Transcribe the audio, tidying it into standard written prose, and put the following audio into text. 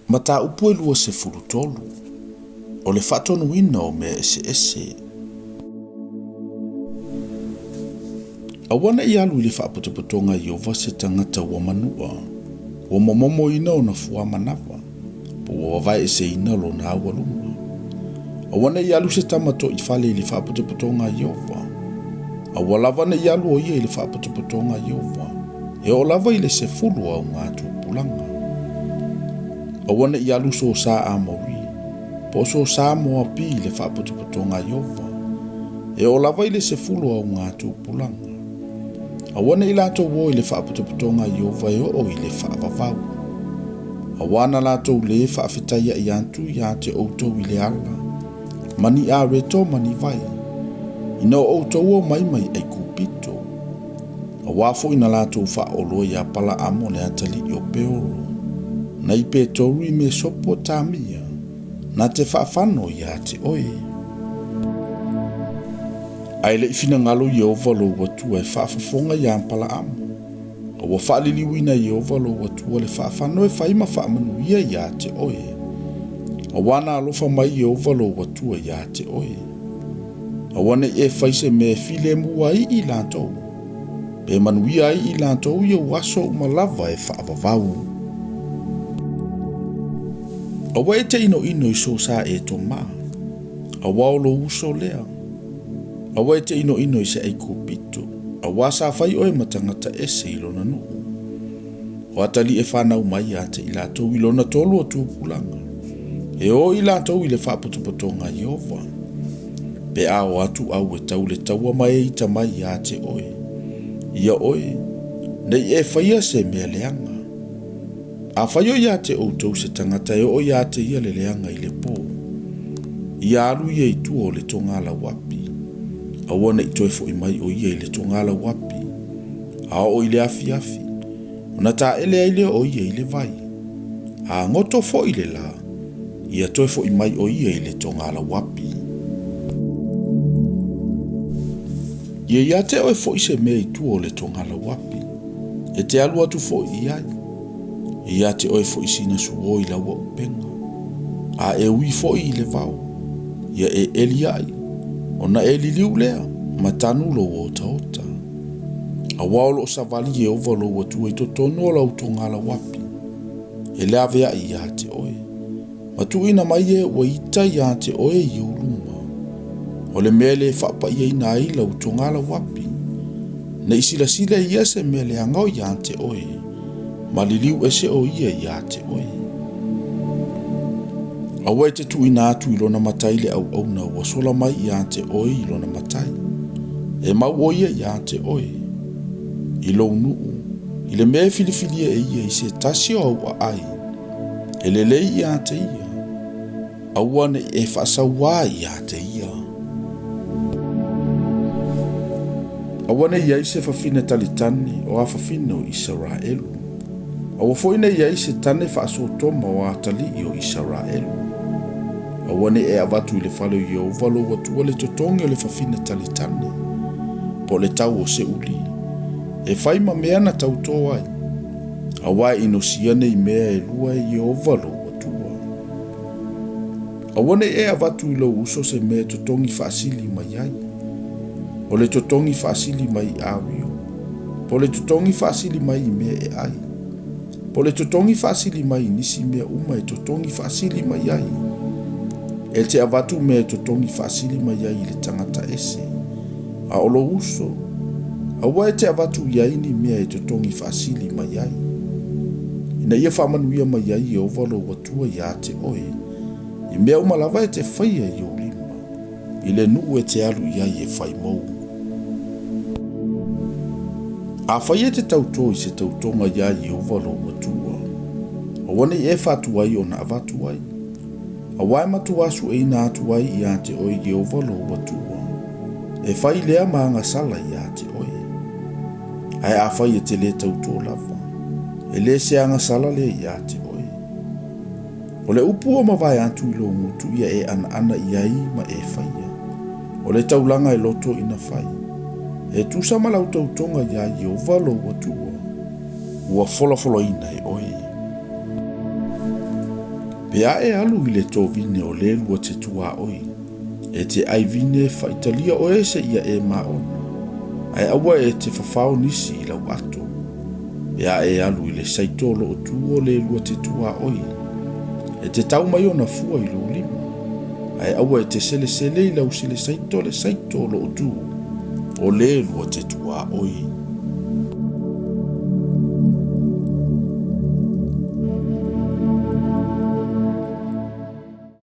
Mataupu e 23, o le faatonuina o mea eseese. Aua ne i alu i le faapotopotoga a Ieova se tagata ua manua, ua momomoina ona fuamanava, po ua vavaeeseina lona aualuma. Aua ne i alu se tama toifale i le faapotopotoga a Ieova. Aua lava ne i alu o ia i le faapotopotoga a Ieova, e oo lava i le 10 o augatupulaga. Aua ne i alu so sa Amori, po o so sa Moapi i le faapotopotoga a Ieova, e oo lava i le 10 o augatupulaga. Aua ne i latou o i le faapotopotoga a Ieova e oo i le faavavau. Aua na latou lē faafetaiaʻi atu iā te outou i le ala, ma ni areto ma ni vai, ina o outou omai mai Aikupito. Auā foi na latou faaoloa iā Palaamo le atalii o Peoro, nai Petoru i Mesopotamia, na te faafano iā te oe. Ae le i finagalo Ieova lou Atua e faafofoga iā Palaamo, a ua faaliliuina e Ieova lou Atua le faafano e fai ma faamanuia iā te oe, auā na alofa mai Ieova lou Atua iā te oe. Aua ne i e fai se mea e filemu ai i latou, pe manuia ai i latou i ou aso uma lava e faavavau. Aua e te inoino i so sa Etoma, auā o lou uso lea. Aua e te inoino i se Aikupito, auā sa fai oe ma tagata ese i lona nuu. O atalii e fanau mai ia te i latou i lona tolu o tupulaga, e o i latou i le faapotopotoga a Ieova. Pe a o atu au e tau le taua ma e ita mai ia te oe, ia oe, ne i e faia se mea leaga. Afai o ia te outou se tagata e oo ia te ia le leaga i le pō, ia alu ia i tua o le togalauapi, aua ne i toe foʻi mai o ia i le togalauapi, a oo i le afiafi, ona taele ai lea o ia i le vai. A goto foi le lā, ia toe foʻi mai o ia i le togalauapi. Ia ia te oe foi se mea i tua o le togalauapi, e te alu atu foi i ai. E ia te oe foi sina suo i laua upega. A e ui foi i le vao, ia e eli ai, ona e liliu lea, ma tanu lou otaota. Auā o loo savali Ieova lou Atua i totonu o lau togalauapi, e laveai iā te oe, ma tuuina mai e ua ita iā te oe i ou luma. O le mea e le faapaiaina ai lau togalauapi, ne i silasila ia se mea leaga o iā te oe, ma liliu ese o ia iā te oe. Aua e te tuuina atu i lona matai le auauna ua sola mai iā te oe i lona matai. E mau o ia iā te oe, i lou nuu, i le mea e filifilia e ia i se tasi o au aai, e lelei iā te ia, aua ne i e faasauā iā te ia. Aua ne i ai se fafine talitane o afafine o Isaraelu. Aua foi ne i ai se tane faasotoma o atalii o Isaraelu. Aua ne i e avatu i le fale o Ieova lou Atua le totogi o le fafine talitane, po o le tau o se uli, e fai ma mea na tautō ai, auā e inosia nei mea e lua e Ieova lou Atua. Aua ne i e avatu i lou uso se mea e totogi faasili mai ai, o le totogi faasili mai i awio, po o le totogi faasili mai i mea e ai, po o le totogi faasili mai i nisi mea uma e totogi faasili mai ai. E te avatu mea e totogi faasili mai ai i le tagata ese, a o lou uso, aua e te avatu i ai ni mea e totogi faasili mai ai, ina ia faamanuia mai ai Ieova lou Atua iā te oe, i mea uma lava e te faia i ou lima, i le nuu e te alu i ai e fai mou. Afai e te tautō i se tautoga iā Ieova lou Atua, aua ne i e faatuai ona avatu ai, auā e matuā sueina atu ai iā te oe Ieova lou Atua, e fai lea ma agasala iā te oe. Ae afai e te lē tautō lava, e lē se agasala lea iā te oe. O le upu ua mavae atu i lou gutu ia e anaana i ai ma e faia. O le taulaga e loto ina fai. E tusa ma lau tautoga iā Ieova lou Atua, ua folafolaina e oe. Pe a e alu i le tovine o le lua te tuaoi, e te ai vine faaitalia oe seia e maona, ae aua e te fafao nisi i lau ato. Pe a e alu i le saito o loo tu o le lua te tuaoi, e te tau mai ona fua i lou lima, ae aua e te selesele i lau sele saito le saito o loo tu o le lua te tuaoi.